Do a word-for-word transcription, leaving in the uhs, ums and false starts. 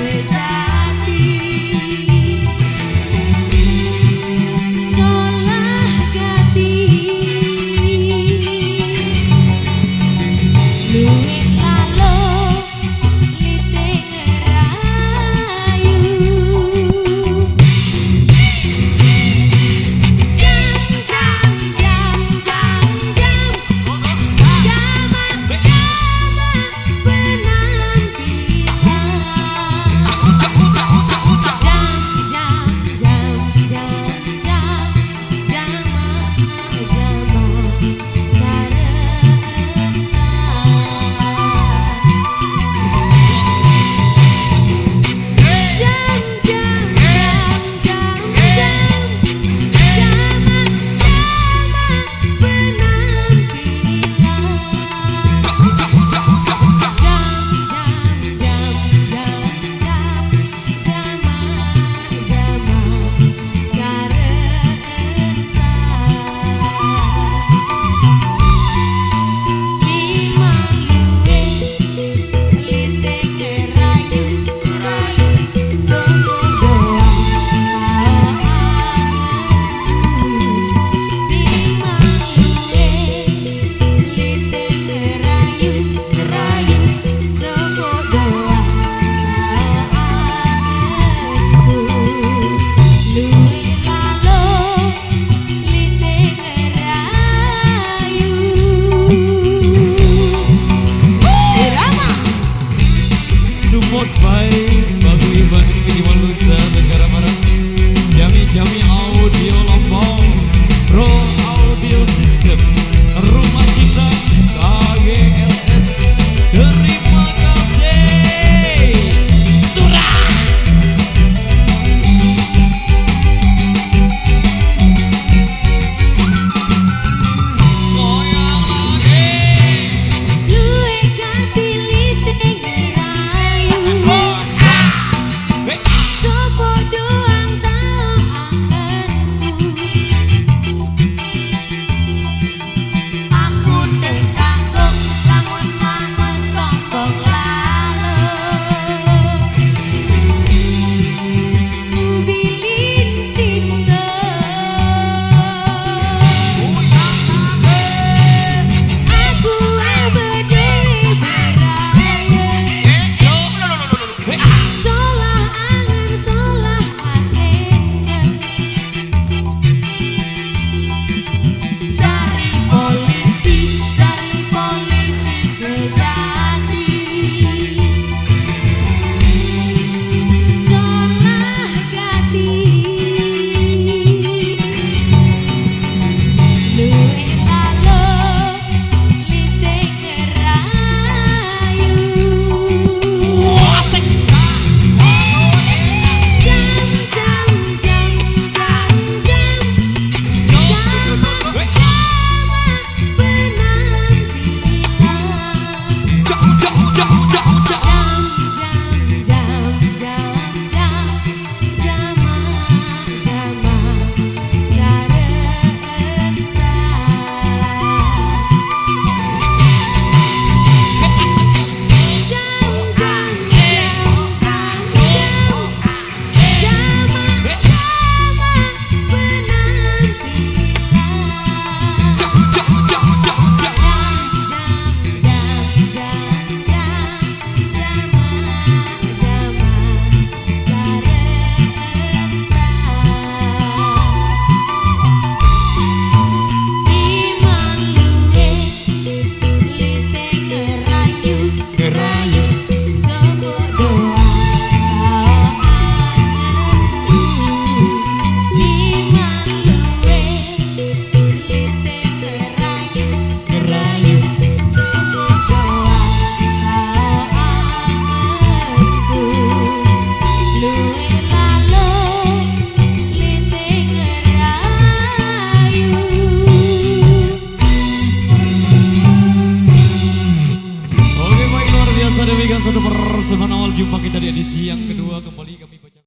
Jati, solah gati, luwih lalo liting rayu. Jam, jam, jam, jam, jam, jamak, jamak, penampilan. Jam, jam, jam, jam, jam, jamak, jamak, cara entah. Jam, jam, jam, jam, jam, jamak, jamak, penampilan. Jam, jam, jam, jam, jam, jamak, jamak, cara entah. Timang luwih liting rayu, rayu, sopo doang tau anganku. Timang luwih liting rayu, rayu, sopo doang tau anganku. Luwih lalo liting rayu. Irama. Support by Bagu Iban Kejiman Nusa Tenggara Barat. Jami Jami Audio Lombok, Pro Audio System, Rumah Kita, K G L S. Terima kasih. Surah. Goyang lagi. Luwih gati liting rayu. Sopo doang tau anganku. Aku teh kanggo lamun manut sombong lalo. Bilin pinter. Aku abede baraya. Solah angen, solah angen. Cari polisi, cari polisi sejati. Solah gati. Luwih lalo liting rayu. Asik. Jam, jam, jam, jam, jam. Jamak, jamak, penampilan. Jam, jam, jam, jam, jam. Jam, jam, jam, jam, jam. Jamak, jamak, cara entah. Jam, jam, jam, jam, jam. Jamak, jamak, penampilan. Jam, jam, jam, jam, jam. Jam, jam, jam, jam, jam. Jamak, jamak, cara entah. Timang luwih liting rayu, rayu, sopo doang tau anganku. Timang luwih liting rayu, rayu, sopo doang tau anganku. Luwih lalo liting rayu. Oke, baik, luar biasa, demikian satu persembahan awal jumpa kita di edisi yang kedua. Kembali kami baca.